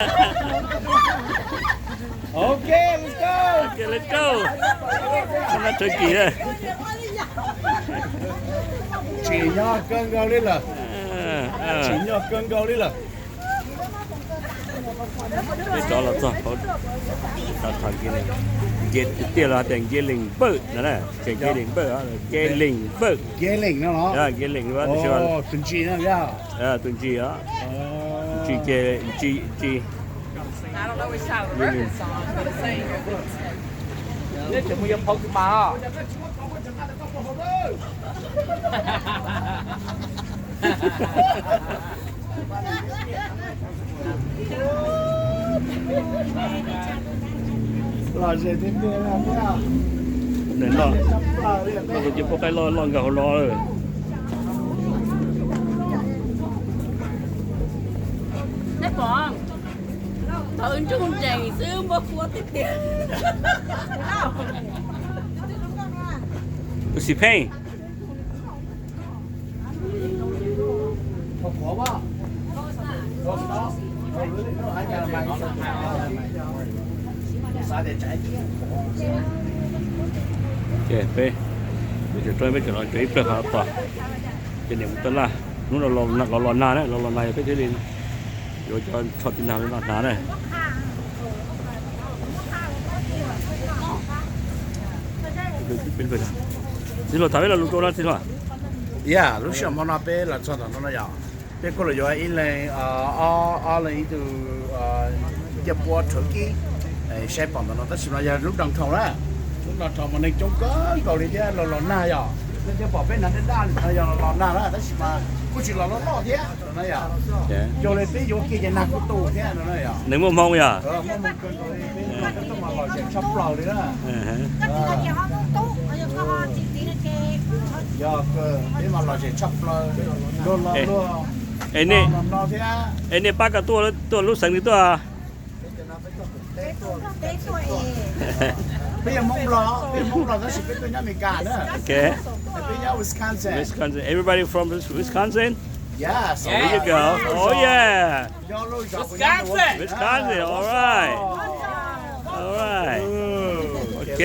Ok, let's go. Ok, let's go. Sab nab tsawv kis na. Tsim nyog kawg nkaus li lawm. Tsim nyog kawg nkaus li lawm. Peb rov los txog hauv, tham tham, nce tiaj los tias Nce Lees Npawj no na, tseem Nce Lees Npawj, Nce Lees Npawj. Nce Lees no los? Nce Lees, tus ntsis no, tus ntsis os. Ntsis ces ntsis, ntsis. Tus ces pub qaib loj loj nkag hauv no lawm. Thaum ntsoog nrees xwb muab kua tiag tiag. Tus xim pheej. Ces peb, peb tseem los tsev ib pliag qhov pom ces niam mus taj laj. Hnub no los los nag na, los los nag yog peb thiaj li yuav cov tsho tib nag los hnav na. Txiv Hluas, tham peb lo lus rau no Txiv Hluas. Ya, lub sij hawm hmo no peb los txog ntawm no no yog peb kuj los yuav ib leeg, ob leeg ib tug ncej puab Turkey saib pom ntawm no, tab sis no yog lub downtown na. Lub downtown mas neeg coob kawg nkaus li thiab los los nag yog. Peb thiaj pom peb hnav daj daj no yog los los nag na, tab sis mas kuj tsis los loj loj thiab no yog. Yog li peb yuav kiag ces nag kuj tu thiab no na yog. Nws muaj hmoo yog. Peb mas los zem tshaj plaws li na. Yog, peb mas los zem tshaj plaws. Luag los luag no thiab. Es nej pab koj tuaj, tuaj lub xeev twg tuaj? Peb yog Hmoob Nplog, peb yog Hmoob Nplog tab sis peb tuaj nyob Amelikas na. Peb nyob Wisconsin. Wisconsin. Everybody from Wisconsin? Yes. There you go. Oh yeah. Wisconsin. All right. All right. Ok.